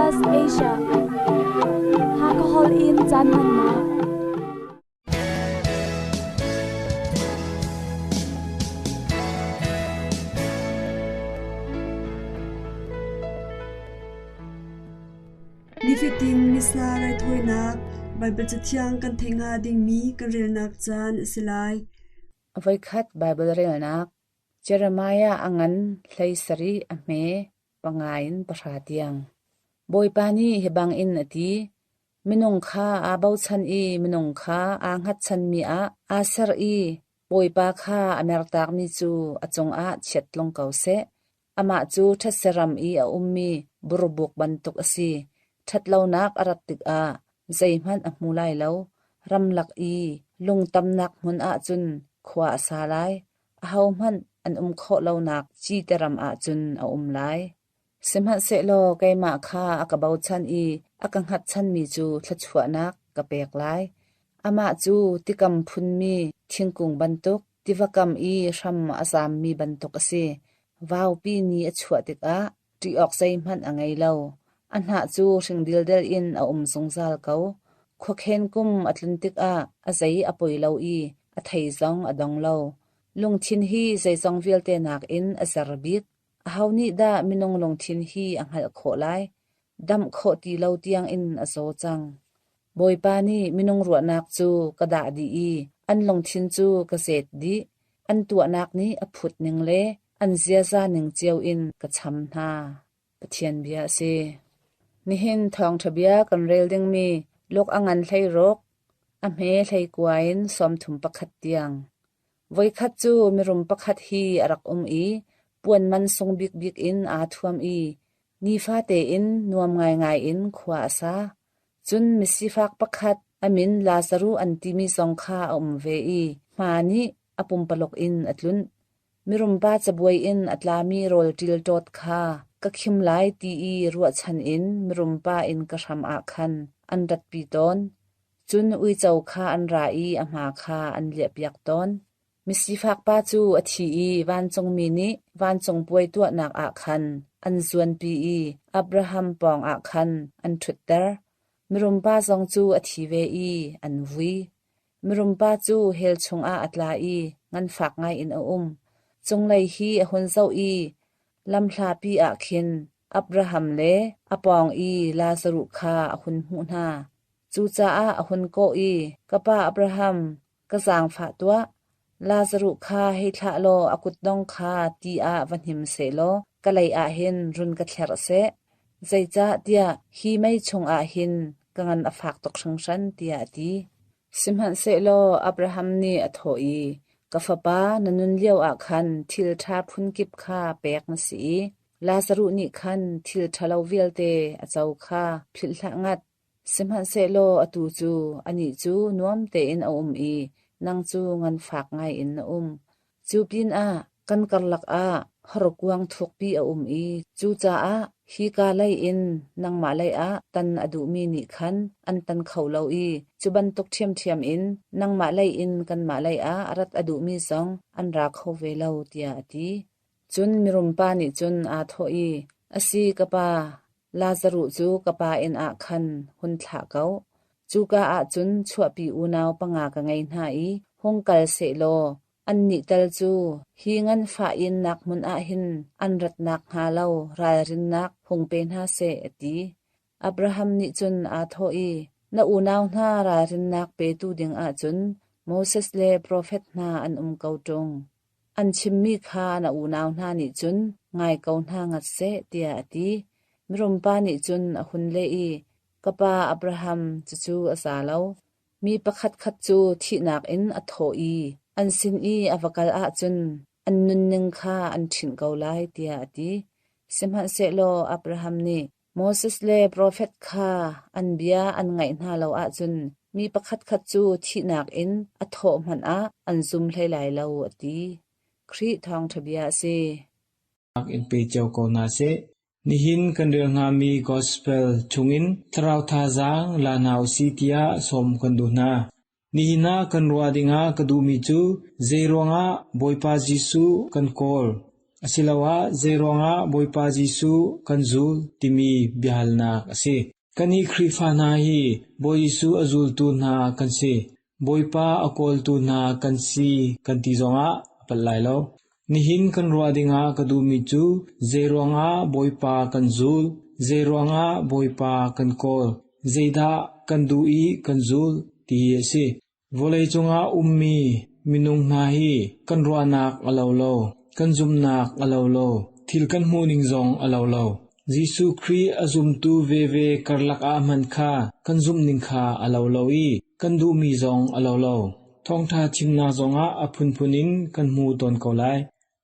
SBS Asia. Hakahol in caan hmannak. Nifatin Missa raithawinak Baibal Cathiang kan theih hnga dingmi kan relnak caan a si lai. Voikhat Baibal relnak Jeremiah a ngan 17 a hme panga in pahra tiang. Bawipa nih hi bangin a ti, Minung kha aa bochan i minung kha aa hngatchanmi ah aa ser i Bawipa kha a mertakmi cu a cungah chiat tlung ko seh. Amah cu thetse ram i a ummi burbuk bantuk a si. Ṭhatlonak a rat tikah zeihmanh a hmu lai lo. Ramlak i lungtamnak hmun ah cun khua a sa lai. Ahohmanh an um khawh lonak cite ram ah cun a um lai. Sihmanhsehlaw keimah kha a ka bochan i a ka hngatchanmi cu thluachuahnak ka pek lai. Amah cu tikam phunmi thingkung bantuk, tiva kam i hram a zammi bantuk a si. Vaupi ni a chuah tikah ṭih awk zeihmanh a ngei lo. A hnah cu hring dildel in a um zungzal ko. Khuakhen kum a tlun tikah a zei a poi lo i a thei zong a dong lo. Lungthin hi zeizong vialte nakin a zer bik. Aho nih dah minung lungthin hi a hngalh khawh lai? Damh khawh ti lo tiangin a zaw cang. Bawipa nih minung ruahnak cu ka dah dih i an lungthin cu ka zet dih. An tuahnak nih a phut ning le an ziaza ning cio in ka cham hna. Pathian bia a si. Nihin thawngṭha bia kan rel dingmi Luke a ngan 16, a hme 19 in 31 tiang. Voikhat cu mirum pakhat hi a rak um i puan man sung bikbik in aa thuam i nifate in nuam ngaingai in khua a sa. Cun misifak pakhat a min Lazaruh an timi zong kha a um ve i hma nih a pumpaluk in a tlunh. Mirumpa cabuai in a tlami rawl ṭilṭawt kha ka khim lai ti i ruahchan in mirumpa inn ka hram ah khan an ratpi tawn. Cun uico kha an ra i a hma kha an liahpiak tawn. Misifak pa cu a thi i vancungmi nih vancung puai tuahnak ah khan an zuanpi i Abraham pawngah khan an ṭhutter. Mirumpa zong cu a thi ve i an vui. Mirumpa cu hell chungah a tla i nganfak ngaiin a um. Cunglei hi a hun zoh i lamhlapi ah khin Abraham le a pawng i Lazaruh kha a hun hmuh hna. Cucaah a hun kawh i, Ka pa Abraham, ka zaangfah tuah. Lazaruh kha hei thlah law a kutdong kha ti ah va hnim sehlaw ka lei ah hin run ka thlerh seh. Zeicahtiah hi mei chungah hin ka ngan a fak tuk hringhran, tiah a ti. Sihmanhsehlaw Abraham nih a thawh i, Ka fapa, na nun lioah khan thil ṭha phunkip kha pek na si i Lazaruh nih khan thil ṭhalo vialte a co kha philh hlah ngat. Sihmanhsehlaw atu cu anih cu nuam tein a um i nang cu nganfak ngaiin na um. Cu pinah kan karlak ah horkuang thukpi a um i cucaah hika lei in nangmah lei ah tan a duhmi nih khan an tan kho lo i cu bantuk ṭhiamṭhiam in nangmah lei in kanmah lei ah rat a duhmi zong an ra kho ve lo, tiah a ti. Cun mirumpa nih cun aa thawh i, Asi, ka pa, Lazaruh cu ka pa inn ah khan hun thlah ko. Cuka ah cun chuahpi unau panga ka ngei hna i hung kal sehlaw annih tal cu hi nganfah innak hmun ah hin an rat nakhnga lo ralrinnak hung pe hna seh, a ti. Abraham nih cun aa thawh i, Na unau hna ralrinnak petu dingah cun Moses le profet hna an um ko ṭung. An chimmi kha na unau hna nih cun ngai ko hna ngat seh, tiah a ti. Mirumpa nih cun a hun leh i, Ka pa Abraham, cucu a za lo. Mi pakhatkhat cu thihnak in a thawh i an sin i a va kal ahcun an nunning kha an ṭhinh ko lai, tiah a ti. Sihmanhsehlaw Abraham nih, Moses le profet kha an bia an ngaih hna lo ahcun mi pakhatkhat cu thihnak in a thawh hmanh ah an zum hlei lai lo, a ti. Khrih thawngṭha bia a si. In pe cio ko hna seh. Nihin kan rel hngami Gospel chungin thlarau thazaang la hna usih tiah sawm kan duh hna. Nihin ah kan ruah dingah ka duhmi cu zeiruangah Bawipa Jesuh kan kawl? Asiloah zeiruangah Bawipa Jesuh kan zul timi biahalnak a si. Kannih Khrihfa hna hi Bawi Jesuh a zultu hna kan si. Bawipa a kawltu hna kan si kan ti zongah a palh lai lo. Nihin kan ruah dingah ka duhmi cu zeiruangah Bawipa kan zul, zeiruangah Bawipa kan kawl, zeidah kan duh i kan zul ti hi a si. Vawleicung ah ummi minung hna hi kan ruahnak a lo lo, kan zumhnak a lo lo, thil kan hmuhning zong a lo lo. Jesuh Khrih a zumtu veve karlak ah hmanh kha kan zumhning kha a lo lo i kan duhmi zong a lo lo. Thawngṭha chimnak zongah a phunphun in kan hmu tawn ko lai.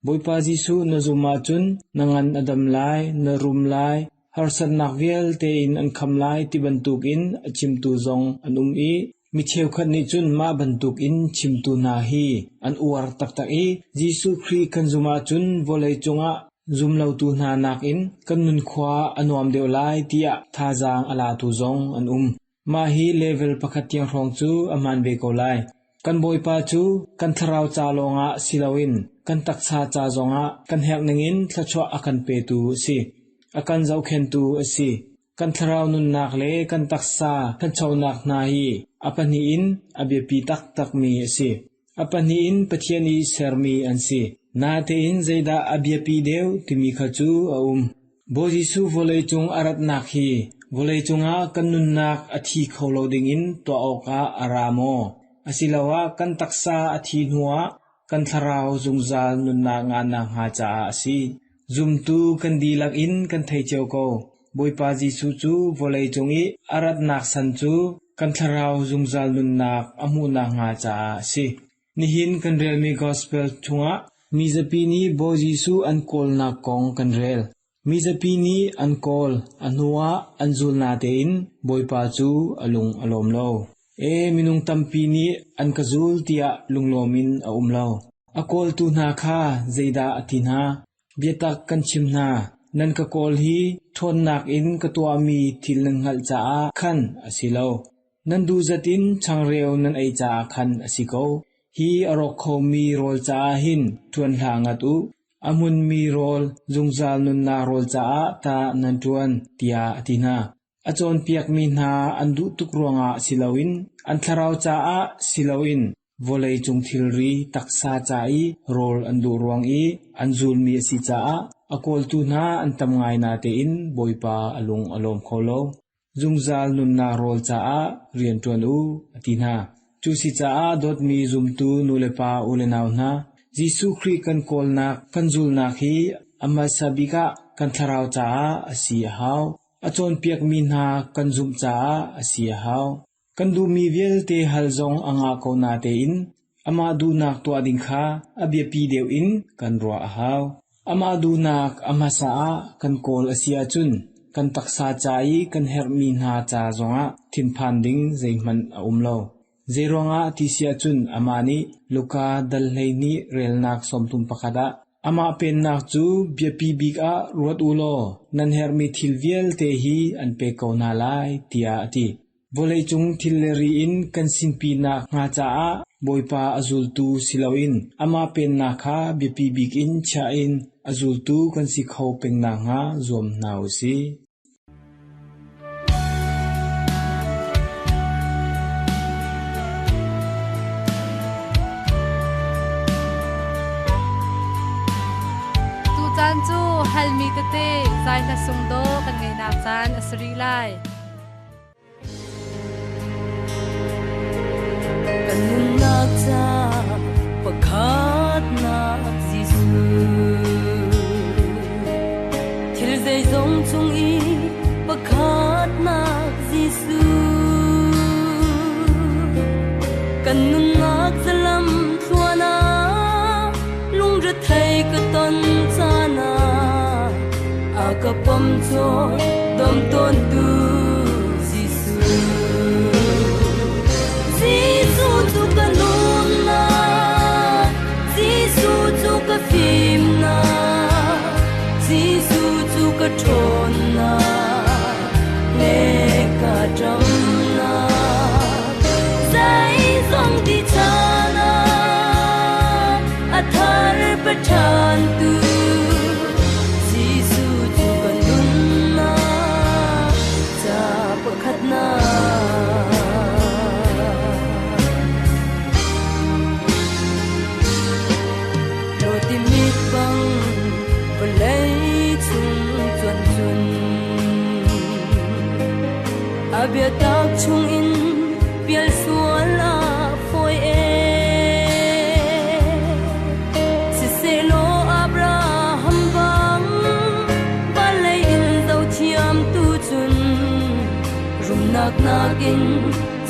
Bawipa Jesuh na zum ahcun na ngan a dam lai, na rum lai, harsatnak vialte in an kham lai ti bantukin a chimtu zong an um i mi cheukhat nih cun mah bantukin chimtu hna hi an uar taktak i Jesuh Khrih kan zum ahcun vawlei cungah zumlotu hna nakin kan nunkhua a nuam deuh lai tiah thazaang a latu zong an um. Mah hi level pakhat tiang hrawng cu a hmaan ve ko lai. Kan Bawipa cu kan thlarau ca lawngah si loin kan taksa ca zongah kan herh ningin thluachuah a kan petu a si. A kan zohkhenhtu a si. Kan thlarau nunnak le kan taksa thanchonak hna hi a pahnih in a biapi taktakmi a si. A pahnih in Pathian i sermi an si. Natein zeidah a biapi deuh timi kha cu a um. Bawi Jesuh vawleicung a ratnak hi vawleicung ah kan nunnak a thi kho lo dingin tuah awkah a ra maw? Asiloah kan taksa a thi hnuah kan thlarau zungzal nunnak ngah nakhnga caah a si? Zumtu kan dihlak in kan thei cio ko. Bawipa Jesuh cu vawleicung i a ratnak san cu kan thlarau zungzal nunnak a hmuh nakhnga caah a si. Nihin kan relmi Gospel chungah mizapi nih Bawi Jesuh an kawlnak kong kan rel. Mizapi nih an kawl, a hnuah an zul natein Bawipa cu a lung a lawm lo. E minung tampi nih an ka zul tiah lunglawm in a um lo. A kawltu hna kha zeidah a ti hna? Biatak kan chim hna, nan ka kawl hi ṭhawnnak in ka tuahmi thil nan hngalh caah khan a si lo. Nan duhzat in changreu nan ei caah khan a si ko. Hi a rawk khomi rawl caah hin ṭuan hlah ngat u. A hmunmi rawl, zungzal nunnak rawl caah tah nan ṭuan, tiah a ti hna. A cawnpiakmi hna an duh tuk ruangah si loin an thlarau caah si loin vawleicung thilri taksa ca i rawl an duh ruang i an zulmi a si caah a kawltu hna an tam ngai natein Bawipa a lung a lawm kho lo. Zungzal nunnak rawl caah rian ṭuan u, a ti hna. Cu si caah dawtmi zumtu nulepa u le nau hna, Jesuh Khrih kan kawlnak, kan zulnak hi a hmasa bik ah kan thlarau caah a si a hau. A cawnpiakmi hna kan zumh caah a si a hau. Kan duhmi vialte hal zong a ngah ko natein amah duhnak tuah ding kha a biapi deuh in kan ruah a hau. Amah duhnak a hmasa ah kan kawl a si ahcun kan taksa ca i kan herhmi hna ca zongah thinphan ding zeihmanh a um lo. Zeiruangah ti si ahcun amah nih Luka dal 12 relnak 31 ah Amah pennak cu biapi bik ah ruat u law nan herhmi thil vialte hi an pek ko hna lai, tiah a ti. Vawleicung thil le ri in kan sinpinak hnga caah Bawipa a zultu si loin amah pennak kha biapi bik in chiah in a zultu kan si kho peng nakhnga zuam hna u sih. Tucaan cu halmi tete zai hla sung daw kan ngeihnak caan a si rih lai. Kan nunnak ca pakhatnak Jesuh Thil zeizong chung i pakhatnak Jesuh Kan nunnak zalam thluan ah lungrethei ka ton caan ah a ka pom cawn dom tawntu Jesuh. Jesuh cu ka nunnak, Jesuh cu ka fimnak, Jesuh cu ka ṭhawnnak le ka ṭamnak. Zeizong ti caan ah a thar paṭhan tu. A biatak chungin pial sual a fawi ee. Siselaw Abraham bang vawlei in zohthiam tu cun rumnak nakin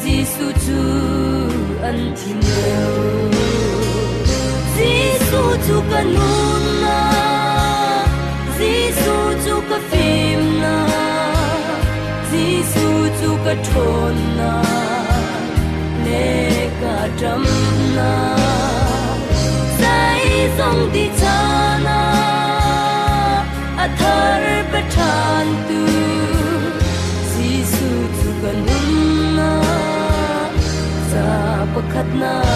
Jesuh cu an thim deuh. Jesuh cu ka nunnak, Jesuh cu ka fimnak, Jesuh cu ka ṭhawnnak le ka ṭamnak. Zeizong ti caan ah a thar pe ṭhan tu Jesuh cu ka nunnak ca pakhatnak.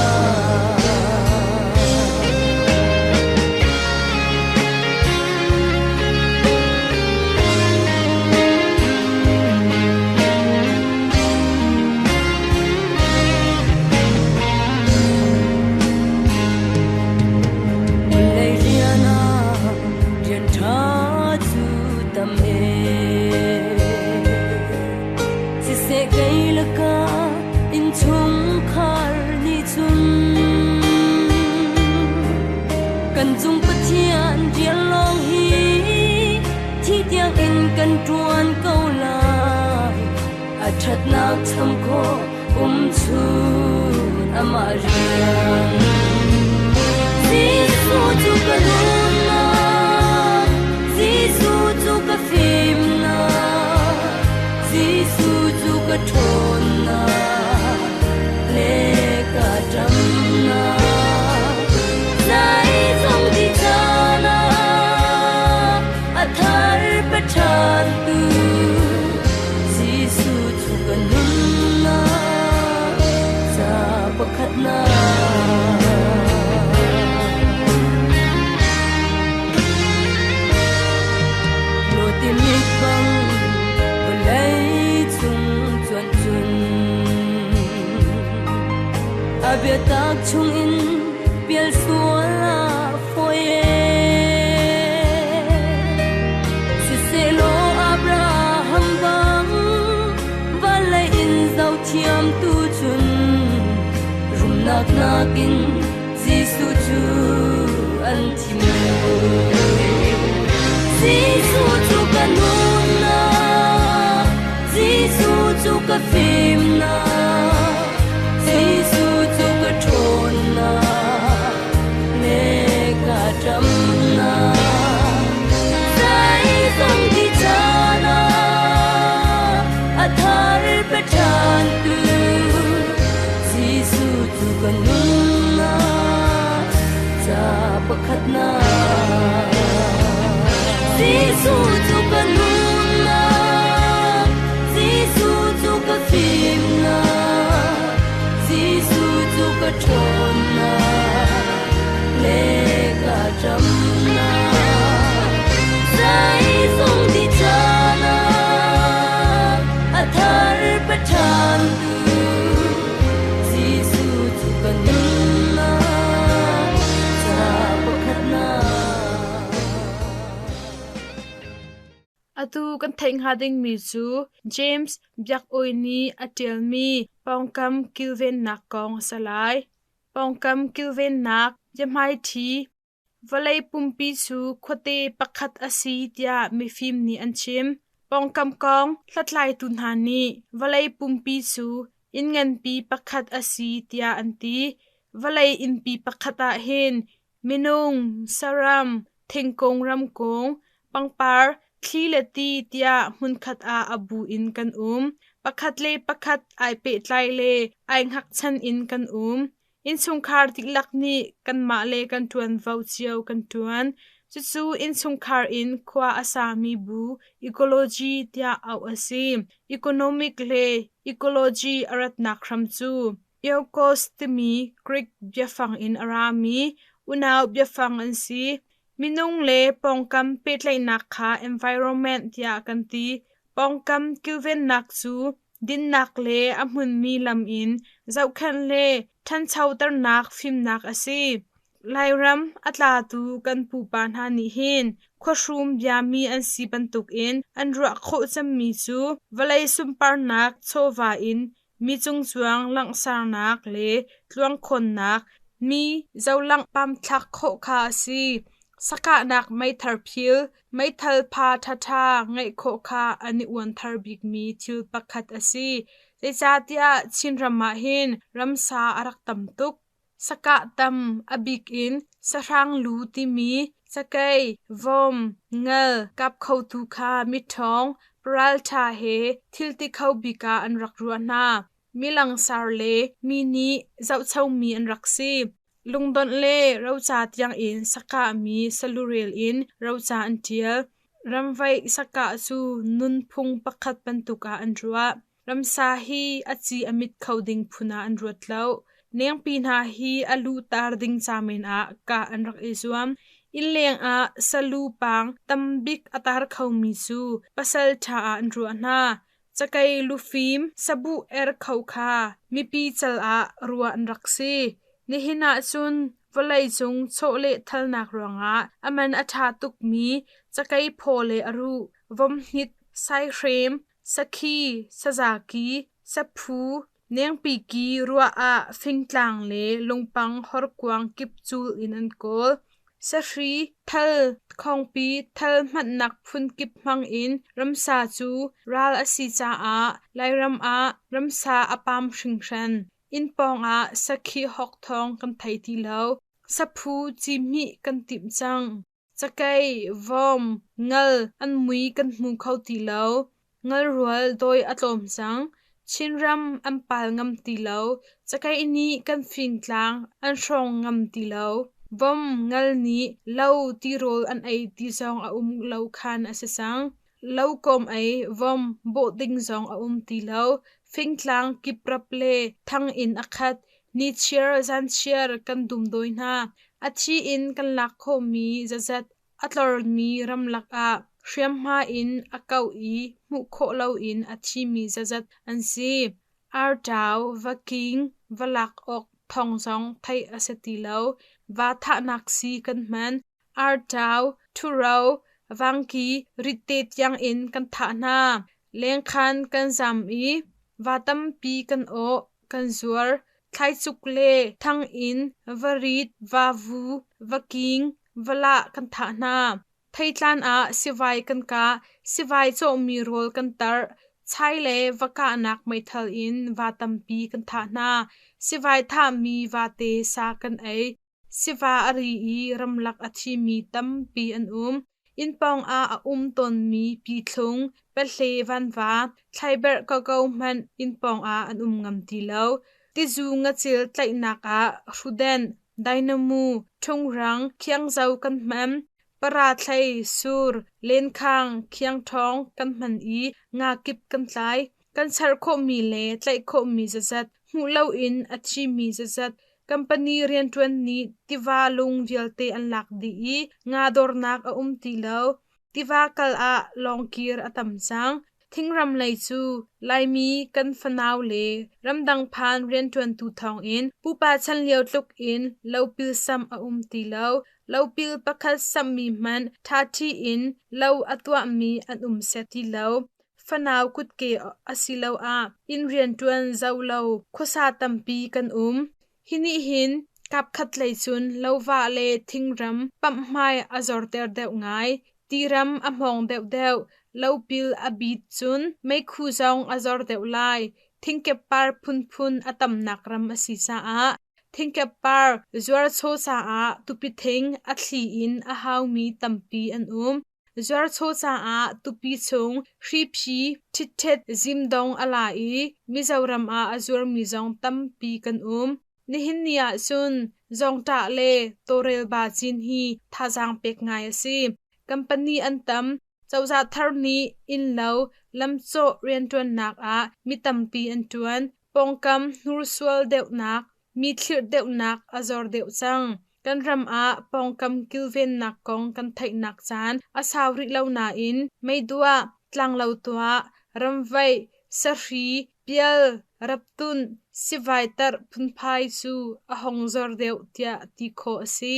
Vawlei rian ah rian ṭha cu tam ee. Siseh kei lakah innchungkhar nih cun kan cung Pathian rian lawng hi thi tiangin kan ṭuan ko lai. A ṭhatnak cham khawh um chun amah rian. Jesuh cu ka nunnak, Jesuh cu ka fimnak, Jesuh cu ka ṭhawnnak le ka ṭamnak. Zeizong ti caan ah a thar pe ṭhan tu Jesuh cu ka nunnak ca pakhatnak. Lawti mit bang vawlei cung cuanh cun a biatak chungin pial sual a fawi ee. Siselaw Abraham bang vawlei in zohthiam tu cun rumnak nakin Jesuh cu an thim deuh. Jesuh cu ka nunnak, Jesuh cu ka fimnak, Jesuh cu ka ṭhawnnak le ka ṭamnak. Zeizong ti caan ah a thar pe ṭhan tu Jesuh cu ka nunnak ca pakhatnak. Jesuh cu ka nunnak, Jesuh cu ka fimnak, Jesuh cu ka ṭhawnnak le ka ṭamnak. Zeizong ti caan ah a thar pe ṭhan tu Jesuh cu ka nunnak ca pakhatnak. Atu kan theih hnga dingmi cu James Biak-awi nih a ṭialmi pawngkam kilvennak kong a si lai. Pawngkam kilvennak biahmaiṭhi Vawlei pumpi cu khuate pakhat a si tiah mifim nih an chim. Pawngkam kong hlathlaitu hna nih vawlei pumpi cu inn nganpi pakhat a si tiah an ti. Vawlei innpi pakhat ah hin minung, saram, thingkung ramkung, pangpar, thli le ti tiah hmunkhat ah a bu in kan um. Pakhat le pakhat ai pehtlai le ai hngakchan in kan um. Innchungkhar dihlak nih kanmah le kan ṭuanvo cio kan ṭuan. Cucu innchungkhar in khua a sami bu ecology tiah auh a si. Economic le ecology a ratnak hram cu eukos timi Greek biafang in a rami unau biafang an si. Minung le pawngkam pehtlaihnak kha environment tiah kan ti. Pawngkam kilvennak cu dinnak le a hmunmi lam in zohkhenh le ṭhanchoternak fimnak a si. Lairam a tlatu kan pupa hna nih hin Khuahrum biami an si bantukin an ruah khawh cemmi cu vawlei sunparnak chawva in mi cungcuang langhsarnak le tluangkhawnnak, mi zolangh pamthlak khawh kha a si. Sakahnak meithar phil, meithal pha ṭhaṭha ngeih khawh kha an i uanthar bikmi thil pakhat a si. Zeicahtiah Chinram ah hin ramsa a rak tam tuk. Sakah tam, a bik in sahrang lu timi cakei, vom, ngal kap khotu kha miṭhawng, paralṭha he thil ti kho bik ah an rak ruah hna. Mi langsar le mi nih zohchomi an rak si. Lungdonh le roca tiangin sakahmi salurel in roca an ṭial. Ramvaih sakah cu nunphung pakhat bantuk ah an ruah. Ramsa hi a ci a mit kho ding phun ah an ruat lo. Nengpi hna hi a lu tar ding ca men ah kah an rak i zuam. Innleng ah salu paang tambik a tar khomi cu pasal ṭha ah an ruah hna. Cakei lufim sabuh er kho kha mipi cal ah ruah an rak si. Nihin ah cun vawleicung chawleh thalnak ruangah a man a ṭha tukmi cakei phaw le a ruh, vomhnit, saihrem, sakhi, sazaki, saphu, nengpi ki ruah ah fingtlang le lungpang horkuang kip cul in an kawl. Sahri, thal, khongpi, thal hmannak phunkip hmang in ramsa cu ral a si caah Lairam ah ramsa a pam hringhran. Inn pawng ah sakhi hawk thawng kan thei ti lo. Saphu cihmih kan timh cang. Cakei, vom, ngal an mui kan hmu kho ti lo. Ngalrual dawi a tlawm cang. Chinram an pal ngam ti lo. Cakei nih kan fingtlang an hrawng ngam ti lo. Vom, ngal nih lo tirawl an ei ti zong a um lo khan a si cang. Lo kawm ei, vom, bawh ding zong a um ti lo. Fingtlang kiprap le thang in a khat. Nichiar zanchiar kan dumdawi hna. A thi in kan lak khawhmi zazat a tlormi ramlak ah hriamhma in a kauh i hmuh khawh loin a thimi zazat an si. Arṭau, vaking, va lak awk thawng zong theih a si ti lo. Va thahnak sii kan hman. Arṭau, ṭhuro, vangki, ritte tiangin kan thah hna. Lengkhan kan zam i va tampi kan awh, kan zuar. Thlaicuk le thang in varit, vavu, vaking, valah kan thah hna. Theitlan ah sivai kan kah, sivai cawhmi rawl kan tarh. Chai le va kahnak meithal in va tampi kan thah hna. Sivai thahmi vate sa kan ei. Siva a ri i ramlak a thimi tampi an um. Inn pawngah a um tawnmi pithlung, pahle vanva, thlaiberh koko hmanh inn pawngah an um ngam ti lo. Tizu ngacil tlaihnak ah hrudenh, dynamo, ṭhungrang, khiangzo kan hman. Parathlei, sur, lenkhang, khiangṭhawng kan hman i nga kip kan tlai. Kan char khawhmi le tlaih khawhmi zazat, hmuh loin a thimi zazat, Kampani rianṭuan nih tiva lung vialte an lak dih i nga dornak a um ti lo. Tiva kal ah lawngkir a tam cang. Thingram lei cu Laimi kan fanau le ramdang phan rianṭuantu thawngin pupa chan lio tluk in lopil samh a um ti lo. Lopil pakhat samhmi hmanh ṭhaṭhi in lo a tuahmi an um set ti lo. Fanau kutke asiloah inn rianṭuan zoh lo khuasa tampi kan um. Hi nih hin kapkhat lei cun lovah le thingram pamhhmai a zorter deuh ngai. Tiram a hmawng deuhdeuh, lopil a bit cun meikhu zong a zor deuh lai. Thingkeppar phunphun a tamnak ram a si caah thingkeppar zuarchaw caah tupi thing a thli in a haumi tampi an um. Zuarchaw caah tupi chung hriphi ṭhitṭhet zimdong a la i Mizoram ah a zuarmi zong tampi kan um. Nihin ni ah cun zawngṭah le tawlrelba cin hi thazaang pek ngai a si. Kampani an tam. Cozah thar nih innlo, lamcawh rianṭuannak ah mi tampi an ṭuan. Pawngkam hnursual deuhnak, mi thlirh deuhnak a zor deuh cang. Kan ram ah pawngkam kilvennak kong kan theihnak caan a sau rih lo nain meiduah, tlanglo tuah, ramvaih, sahri, pial, raptunh, sivai tarh phunphai cu a hong zor deuh tiah ti khawh a si.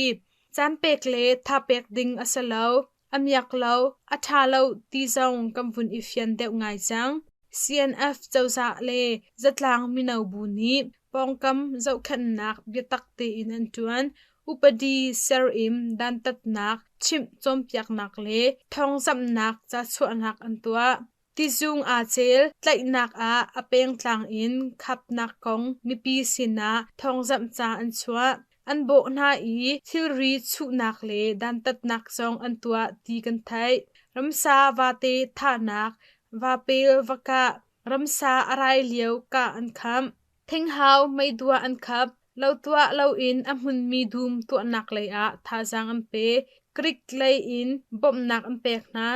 Caan pek le tha pek ding a si lo. A miak lo, a ṭha lo ti zong kan vun i fian deuh ngai cang. CNF cozah le zatlang mino bu nih pawngkam zohkhenhnak biatak tein an ṭuan. Upadi ser in dantatnak, chimh cawnpiaknak le thawngzamhnak ca chuahnak an tuah. Tizung aa cel, tlaihnak ah a pengtlang in khapnak kong mipi sinah thawngzamh ca an chuah. An bawh hna i thilri chuhnak le dantatnak zong an tuah ti kan theih. Ramsa vate thahnak, vapel va kah, ramsa a rai lio kah an khamh. Thinghau meiduah an khap. Lo tuah loin a hmunmi dum tuahnak lei ah thazaang an pe. Greek lei in bawmhnak an pek hna.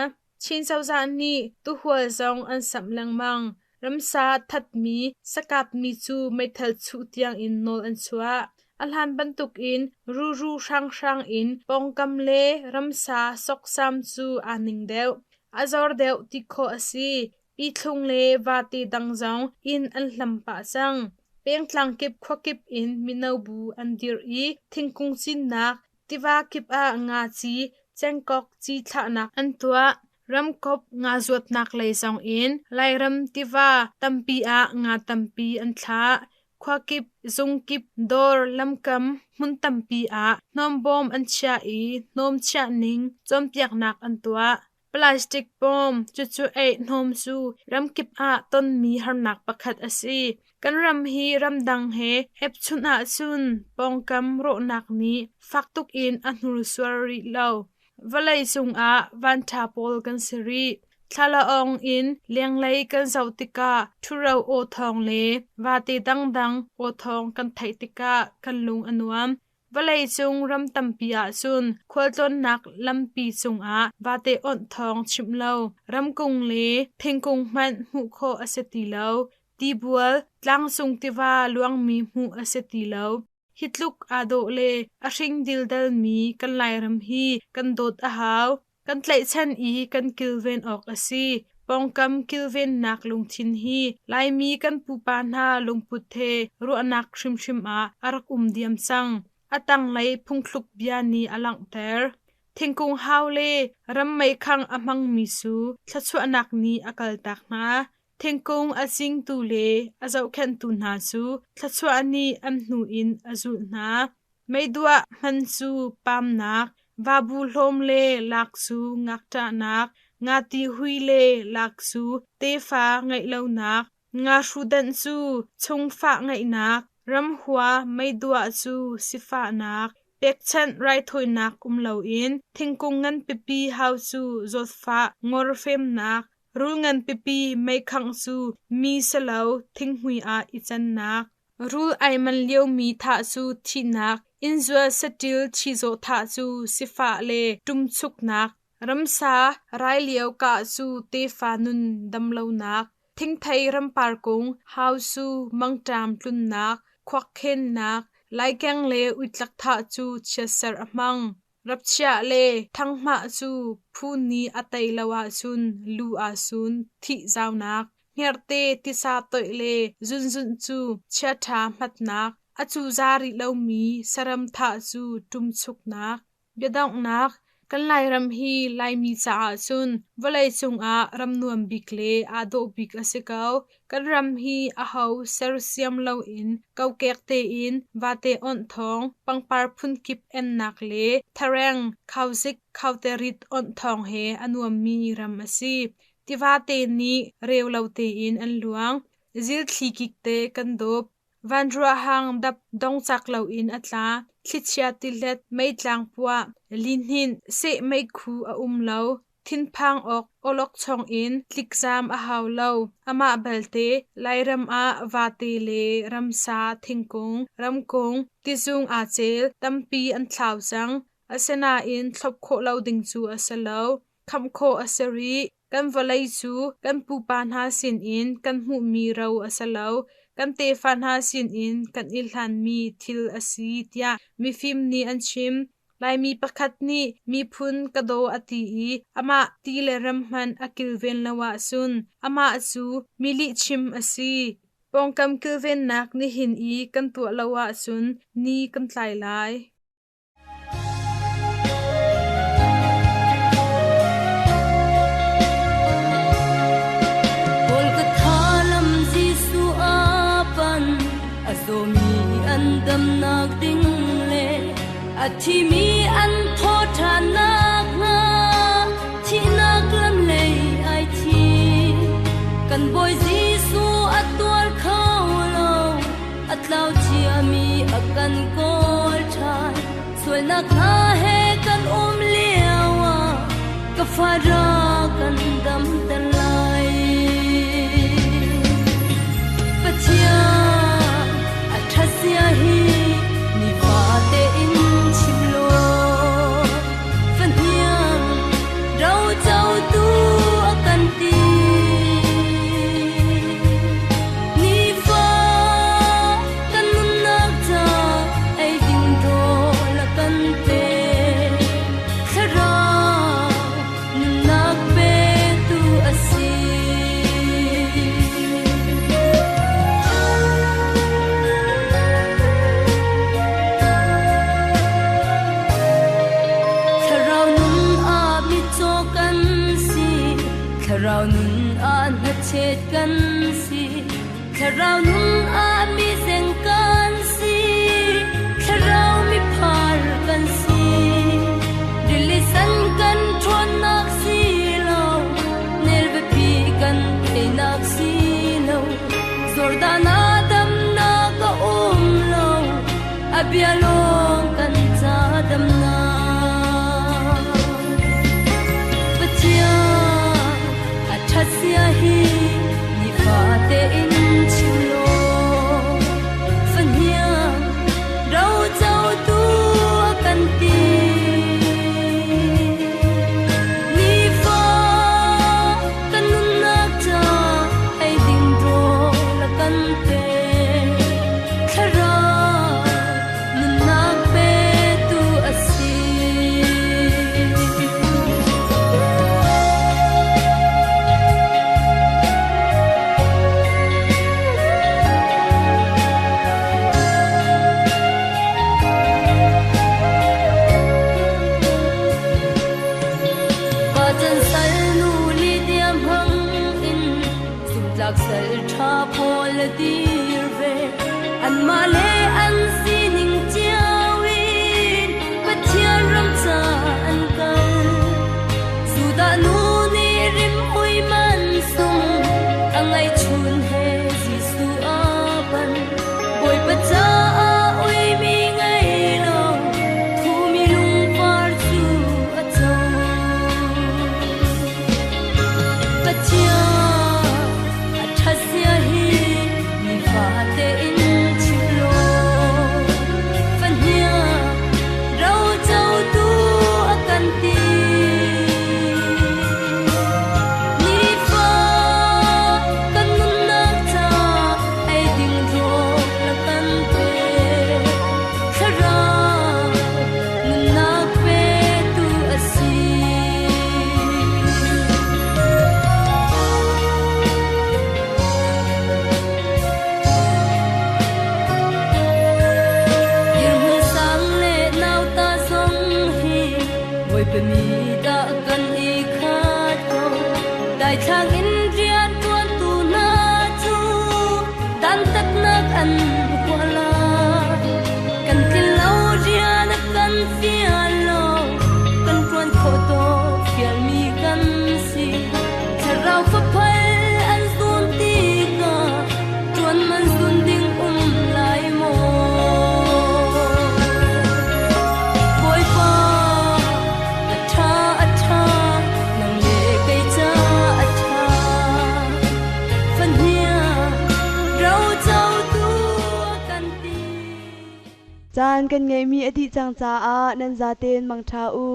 Chin cozah nih tuhual zong an samh lengmang. Ramsa thatmi, sakapmi cu meithal chuh tiangin nawl an chuah. A hlan bantukin ruru hranghrang in pawngkam le ramsa sawksam cu aa ning deuh. A zor deuh ti khawh a si. Pithlung le vate dang zong inn an hlam pah cang. Pengtlang kip khuakip in mino bu an dirh i thingkung cinnak, Tiva kip ah ngaci, cengkok ci thlahnak an tuah. Ramkop nga zuatnak lei zong in Lairam tiva tampi ah nga tampi an thlah. Khua kip, zung kip, dawr, lamkam, hmun tampi ah hnawmbawm an chiah i hnawm chiah ning cawnpiaknak an tuah. Plastic bawm cucu eih hnawm cu ramkip ah tonmi harnak pakhat a si. Kan ram hi ramdang he epchun ahcun pawngkam rawhnak nih fak tuk in a hnursuar rih lo. Vawlei cungah vanṭha pawl kan si rih. Thlalaawng in lenglei kan zoh tikah ṭhuro aw thawng le vate dangdang aw thawng kan theih tikah kan lung a nuam. Vawleicung ram tampi ahcun khualtlawnnak lampi cungah vate awnh thawng chimh lo, ramkung le thingkung hmanh hmuh khawh a si ti lo. Tibual, tlangcung tiva luangmi hmuh a si ti lo. Hi tluk aa dawh le a hring dildalmi kan Lairam hi kan dawt a hau. Kan tlaihchan i kan kilven awk a si. Pawngkam kilvennak lungthin hi Laimi kan pupa hna lungput he ruahnak hrimhrim ah a rak um diam cang. A tanglei phungthluk bia nih a langhter. Thingkung hau le ram meikhang a hmangmi cu thluachuahnak nih a kaltak hna. Thingkung a cingtu le a zohkhenhtu hna cu thluachuah nih an hnu in a zulh hna. Meiduah hman cu pamnak, vabu hlawm le lak cu ngakṭahnak, ngati hui le lak cu tefa ngeih lonak, ngahru-danh cu chungfah ngeihnak, ramhua meiduah cu sifahnak, pekchanh raithawinak um loin thingkung nganpipi hau cu zawtfah ngawrfemnak, rul nganpipi meikhangh cu mi silo thinghmui ah i cannak. Rul ai man liomi thah cu thihnak, innzual saṭil chizawh thah cu sifah le ṭumchuknak, ramsa rai lio kah cu tefa nun damlonak, thingthei rampar kung, hausu mangṭam tlunnak, khuakkhennak, laikeng le uitlak thah cu chiatserh a hmang. Rapchiah le ṭhanghmah cu phu nih a tei lo ahcun lu aa sun, thih zaunak. Hngerhte tisa toih le zunzunh cu chiaṭha hmatnak, a cuza rih lomi saram thah cu ṭumchuknak. Biadonghnak Kan Lairam hi Laimi caah cun vawleicung ah ram nuam bik le aa dawh bik a si ko. Kan ram hi aho sersiam loin kokek tein vate awnh thawng, pangpar phunkip ennak le thareng, khauzik, khauterit awnh thawng he a nuammi ram a si. Tivate nih reu lo tein an luang. Zilthli kik te kan dawp. Vanruah hang dap dongcak loin a tla. Thlichia tilet, meitlang puah, lihninh, seh meikhu a um lo. Thinphang awk awlokchong in tlikzaam a hau lo. Amah belte, Lairam ah vate le ramsa, thingkung, ramkung, tizung aa cel, tampi an thlau cang. Asinain thlop khawh lo ding cu a si lo. Khamh khawh a si rih. Kan vawlei cu kan pupa hna sinin kan hmuhmi ro a si lo, kan tefa hna sinin kan i hlanmi thil a si tiah mifim nih an chim. Laimi pakhat nih miphun ka daw a ti i amah ti le ram hmanh a kilven lo ahcun amah cu mi lihchim a si. Pawngkam kilvennak nihin i kan tuah lo ahcun ni kan tlai lai. A thimi an thaw ṭhan nakhnga thihnak lam lei ai thim. Kan Bawi Jesuh a tuar kho lo, a tlau ciami a kan kawl ṭhan. Sualnak hna he kan um lioah ka fa ra kan damter lai. Pathian a ṭhat zia hi nifate in chim law, fahniang rocotu a kan ti. Nifa kan nunnak ca ei ding rawl a kan pek. Thlarau nunnak petu a si. Thlarau nun ah mitcaw kan si, Thlarau nun ah hnachet kan si, Thlarau nun ah mizeng kan si, Thlarau miphar kan si. Rili san kan ṭhawnnak si lo, nel biapi kan teinak si lo, Jordan ah damnak a um lo, a bia lawng kan ca damnak. Pathian a ṭhat zia hi nifate in chim law, fahniang rocotu a kan ti. Nifa kan nunnak ca ei ding rawl a kan pek. Thlarau nunnak petu a si. Pa can sal nu Lydia hmang in zumtlak sal ṭha pawl a dir ve. Anmah le an sining cio in Pathian ram ca an kal. Judah nu nih rimhmui man sung a ngaihchun he Jesuh a pan. Bawipa caah uimi ngei lo, thumi lungvar cu a co. Pathian a ṭhat zia hi nifate in chim law, fahniang rocotu a kan ti. Nifa kan nunnak ca ei ding rawl a kan pek. Thlarau nunnak petu a si. Dirhmun sang le nauta zong hi Bawipa mi dah kan i khat ko. Daithlang in rian ṭuantu hna cu dantatnak an huah lai. Kan tlin lo rian a kan fial lo, kan ṭuan khawh tawk fialmi kan si. Thlarau faphal an zun tikah ṭuan man zun ding um lai maw? Bawipa, a ṭha a ṭha, nang le kei ca a ṭha. Fahniang rocotu a kan ti. Caan kan ngeihmi a dih cang caah nan zaten mangṭha u.